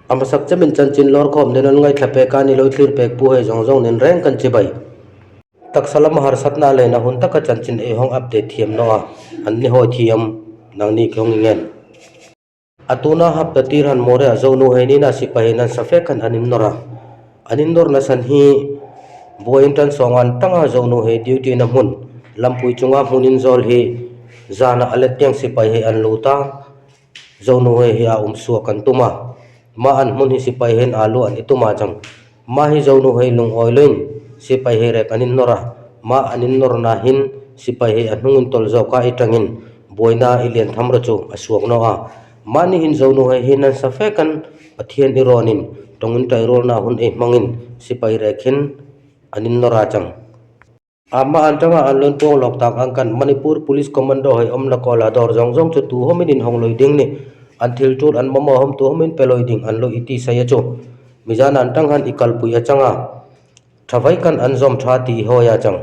A hmasak chemin chanchin lawrkhawm nen an ngaithla pek a, ni lo thlir pek pu hei zawng zawng nen reng kan chibai. Taksa lama harsatna leh na hun taka chanchin eihawng update thiam nawh a, an ni hawi thiam nang ni khi hawng i ngen. A tuna hapta tir han More a zo nu hei nina sipai in an sa fek khan an innawr a, an innawr nasan hi buai in tan sawng an tanga zo nu hei duty na hmun lampui chunga hmun in zawl hi zana a let tiang sipai hei an lut a, Zonu hei hi a awm suak an tum a, mah an hmun hi sipai hian alu an i tum a chang. Mah hi Zonu hei lungawi loin sipai hei rek an innawr a, mah an innawr nahin sipai hei a hnungin tawlh zawk a i tangin buaina i lian tham rawh chu a suak nawh a. Mahni hin Zonu hei hi nan sa fekan Pathian i rawnin tawngin tairualna hun ei hmangin sipai rek hin an innawr a chang. Amah an tanga an lawn puang lawk tak ang kan Manipur Police Commando hei awm la kawl a dawr zawng zawng chu tu hawmin in hawng lawih ding ni. An thil tul an mamawh hawm tu hawmin pe lawih ding an lo i ti sai a chu. Mizan an tang han i kalpui a chang a, tha vai kan an zawm tha ti i hawi a chang.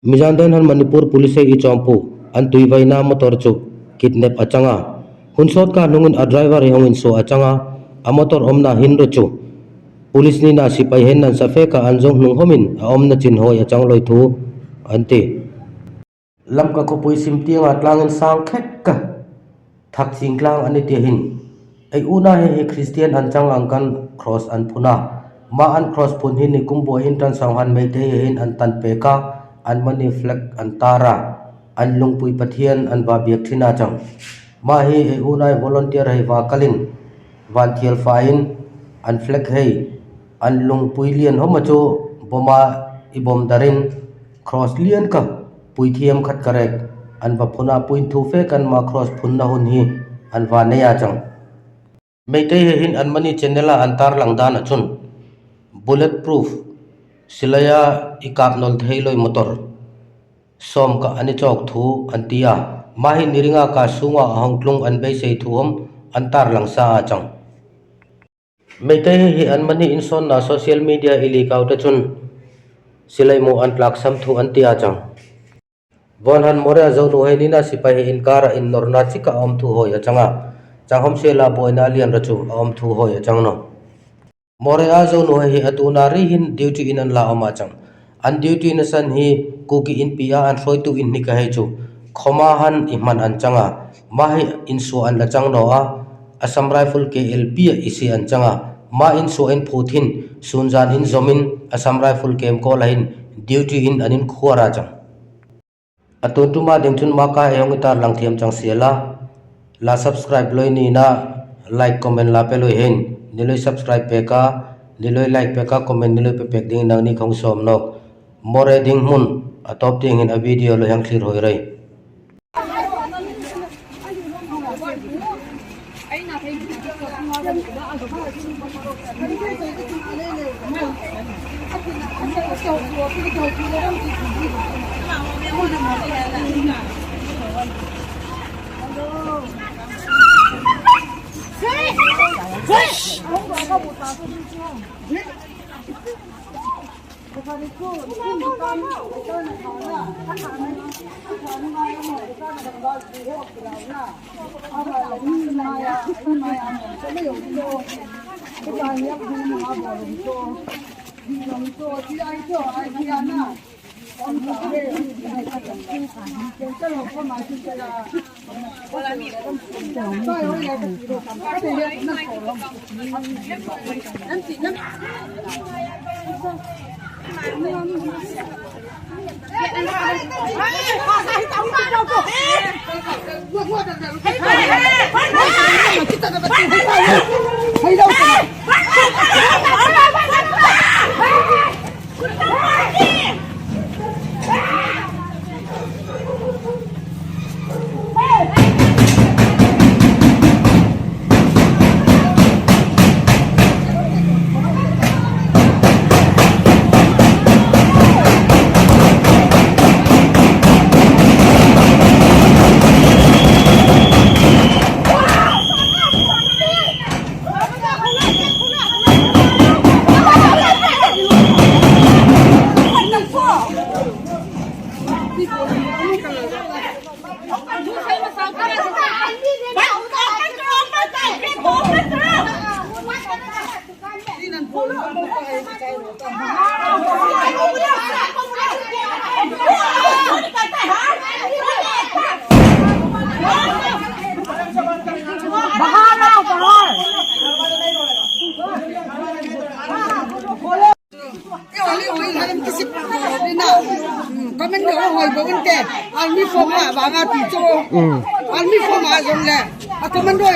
Mizan dawn han Manipur Police hei i chawmpu an tui vaina motor chu kidnap a chang a, hun sawt ka hnungin a driver hi hawngin suah a chang a, a motor awmna hin ru chu. Police nina sipai hen an sa fek a, an zawng hnung hawmin a awmna chin hawi a chang lawi thu an ti. Lamka khawpui sim tiangah tlangin sang khek ka thak ching tlang an ni tiahin ei una hei hi Kristian an chang ang kan cross an phun a, mah an cross phun hi nikum buaiin tan sanghan meitei ahin an tan pek a, an money flag an tar a, an lungpui Pathian an va biak thin a chang. Mah hi ei unai volunteer hei va kalin. Van thial faiin an flag hei an lungpui lian hawm a chu bawma i bawm darin cross lian ka pui thiam khat ka rek an va phun a puin thu fek an mah cross phun na hun hi an van nei a chang. Meitei hei hin an mahni channel a an tarlang dan ah chun bullet proof silaia i kap nawl thei lawi motor Sawm ka an i chawk thu an ti a, mah hi niringa ka chhunga a hawngtlung an beisei thu awm an tarlang sa a chang. Meitei hei hi an mahni insawnna social media i leak out te chun silai mu an tlak sam thu an ti a chang. Vawnhan Moria Zonu hei nina sipai hi inkara innawrna chika a awm thu hawi a chang a, Changhawm Siala buaina lian ra chu a awm thu hawi a chang no. Morea Zonu hei hi a tuna rihin duty in an la awm ah chang. An duty na san hi Kuki in pi a an hruaitu in hnika hei chu khawma han i hman an chang a, mah hi in suah an la chang no a, Assam Rifle KLP ah i si an chang a, mah in suah in phut hin sunzan in zawm in Assam Rifle kem kawl ah hin duty in an in khuar ah chang. A tun tuma ding chun maka hei tar lang thiam chang sial a, la subscribe loi ni na like comment la pe loi hein ni loi subscribe pe ka ni loi like pe ka comment ni loi pe pek ding nang ni khong sawm nawk more ding hmun a tawp ding in a video loi hang thlir hawi rei.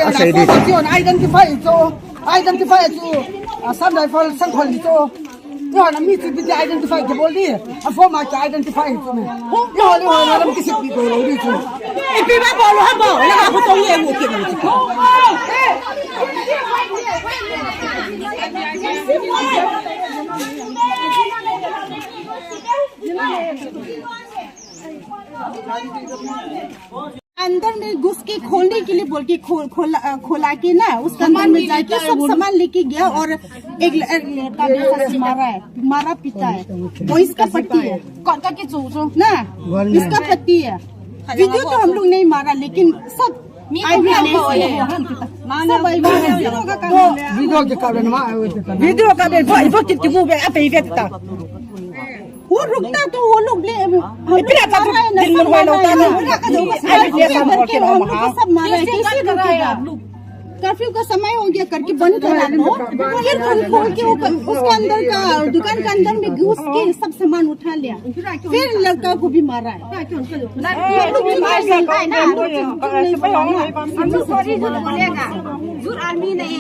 A sei dit. अंदर में घुस के खोलने के लिए बोल के खो, खोला खोला के ना उसके अंदर में जाके सब सामान लेके गया और एक लड़का मेरे साथ मारा है, मारा पीटा है। वो इसका पट्टी है ना, इसका पट्टी है। वीडियो तो हम लोग नहीं मारा, लेकिन सब सब video ka be bo bo ki mu be a pe be ta वो रुकता तो वो लोग ले दिन मन होए लौटा ना। सब मारा है, कैसे रुकेगा? कर्फ्यू का समय हो गया करके बंद करा दो, फिर खोल खोल के वो उसके अंदर का दुकान के अंदर में घुस के सब सामान उठा लिया, फिर लड़का को भी मारा है।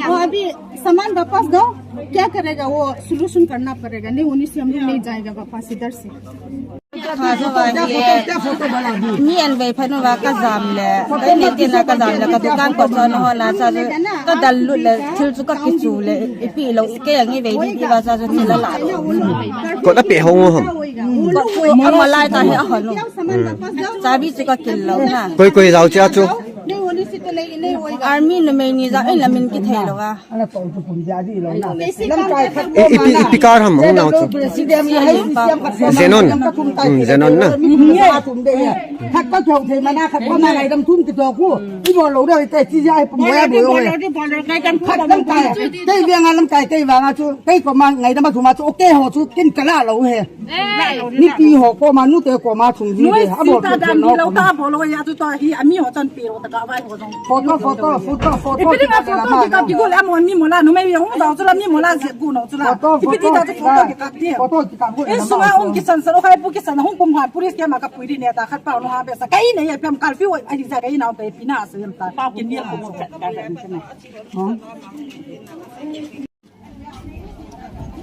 वो अभी सामान वापस दो, क्या करेगा वो सोल्यूशन करना पड़ेगा, नहीं होने से हम लोग नहीं जाएगा वापस इधर से। Mi an vei phanu wa ka zam le kai ne tin ka zam le ka dukan ko chon ho na cha chu ka dal lu le thil chu ka ki chu le pi lo ke yang vei di wa cha chu thil la la Ko ta pe hong hom. Ko chu ama lai ta he a honu cha bi chu ka kil lo na. Koi koi rau cha chu. नहीं होने से तो नहीं नहीं होएगा। Army nu mei ni za ai la min ki thei lo wa. कैसे काम करता I pi i pi kar ham hong nau chu. Zenon. Zenon na.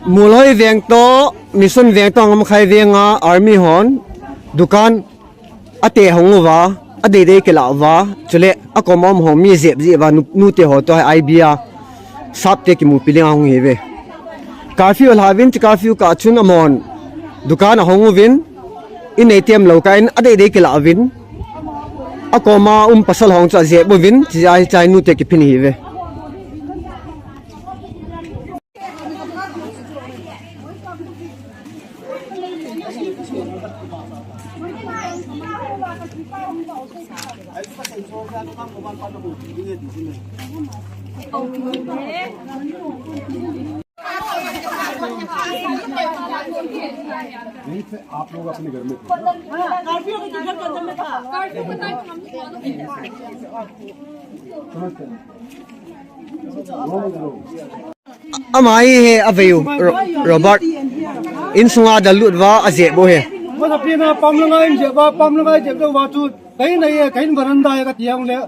Muloi veng to mission veng to ngam khai venga army hon dukan ate hongwa ade de ke la wa chule akomom ho mi zep ji wa nu te ho to ai bia sap te ki mu piling hong he ve curfew hawin chi curfew ka chun amon dukan hongu vin in atm lo kain ade de ke la vin akoma pasal hong cha zep bo vin chi ai chai nu te ki phin hi ve. आप लोग अपने घर में थे। समझते हैं। Amai he aveyu Robert in sunga dalut wa aje bo he. 我这边呢，帮了俺这吧，帮了俺这个话就给那给人大一个地方嘞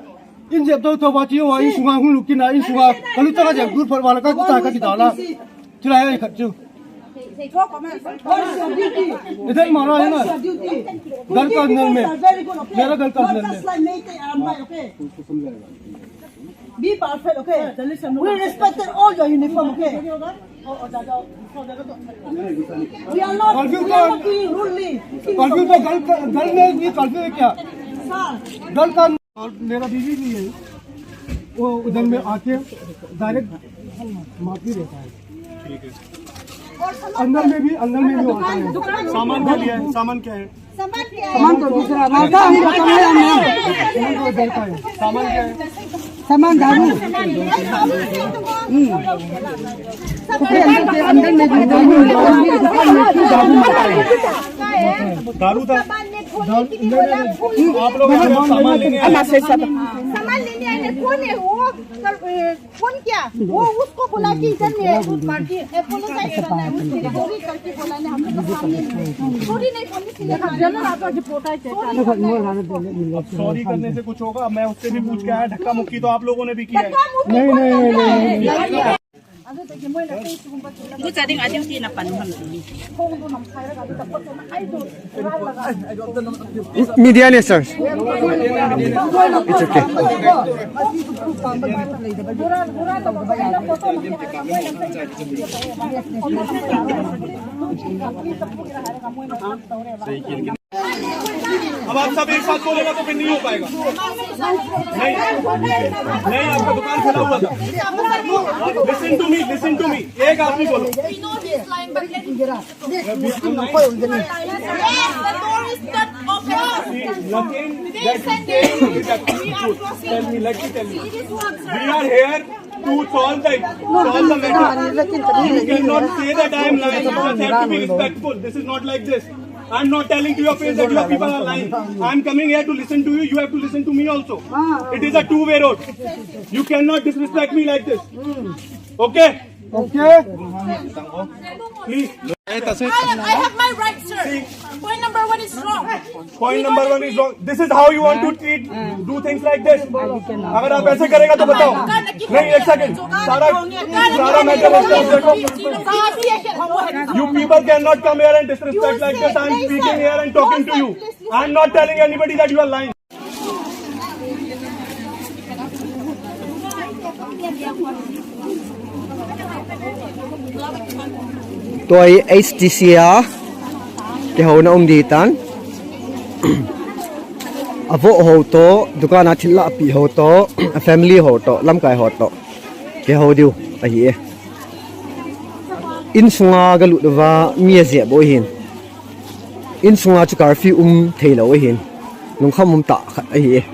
，in je to to ba chi wa in sunga hun lukin na in sunga kalu ta ka je gur phar wala ka ta ka ki dala chula hai khat chu इधर मारा है ना घर का अंदर में, मेरा घर का अंदर में। Be perfect, okay? We respected all your uniform, okay? We are not, Curfew we are not doing rudely. Curfew तो गल गल में ये कर्फ्यू है क्या? गल का और मेरा बीवी भी है, वो उधर में आके डायरेक्ट माफी रहता है। ठीक है। अंदर में भी, अंदर में भी होता है। सामान क्या लिया है? सामान क्या है? सामान क्या है? सामान तो दूसरा मालका हम बताए हम घर का है। सामान क्या है? सामान दारू अंदर अंदर में भी दारू दुकान में क्यों दारू मिलता है? दारू था। सामान ने खोलने के लिए बोला, खोल आप लोग सामान लेने आए। सामान लेने आए। कौन है वो कर, ए, कौन क्या वो उसको बुला के इधर में अपोलोजाइज करना है उसके चोरी करके बोला ने हम लोग का सामने में। चोरी नहीं बोलने के लिए सॉरी करने से कुछ होगा? मैं उससे भी पूछ के आया, धक्का मुक्की तो आप लोगों ने भी किया है। नहीं नहीं नहीं नहीं। Media ne sir. It's okay. अब आप सब एक साथ बोलेगा तो फिर नहीं हो पाएगा। नहीं नहीं, आपका दुकान खुला हुआ था। Listen to me, listen to me, एक आदमी बोलो। Nothing that saying is actually truth. Tell me, let me tell you. We are here to solve the matter. You cannot say that I am lying. You just have to be respectful. This is not like this. I am not telling to your face that your people are lying. I am coming here to listen to you. You have to listen to me also. It is a two-way road. You cannot disrespect me like this. Okay? Okay. Please. I have my right, sir. Point number one is wrong. Point number one is wrong. This is how you want to treat, do things like this. अगर आप ऐसे करेगा तो बताओ। नहीं, एक second, सारा सारा मैटर देखो। You people cannot come here and disrespect like this. I am speaking here and talking to you. I am not telling anybody that you are lying. Tôi HTC a ke ho na um di tan avo ho to dukan a thil la pi ho to a family ho to lam kai ho to ke ho diu a hi in sunga ga lu wa mi ze bo hin in sunga chu curfew um theilo hin nung kham um ta khat a hi.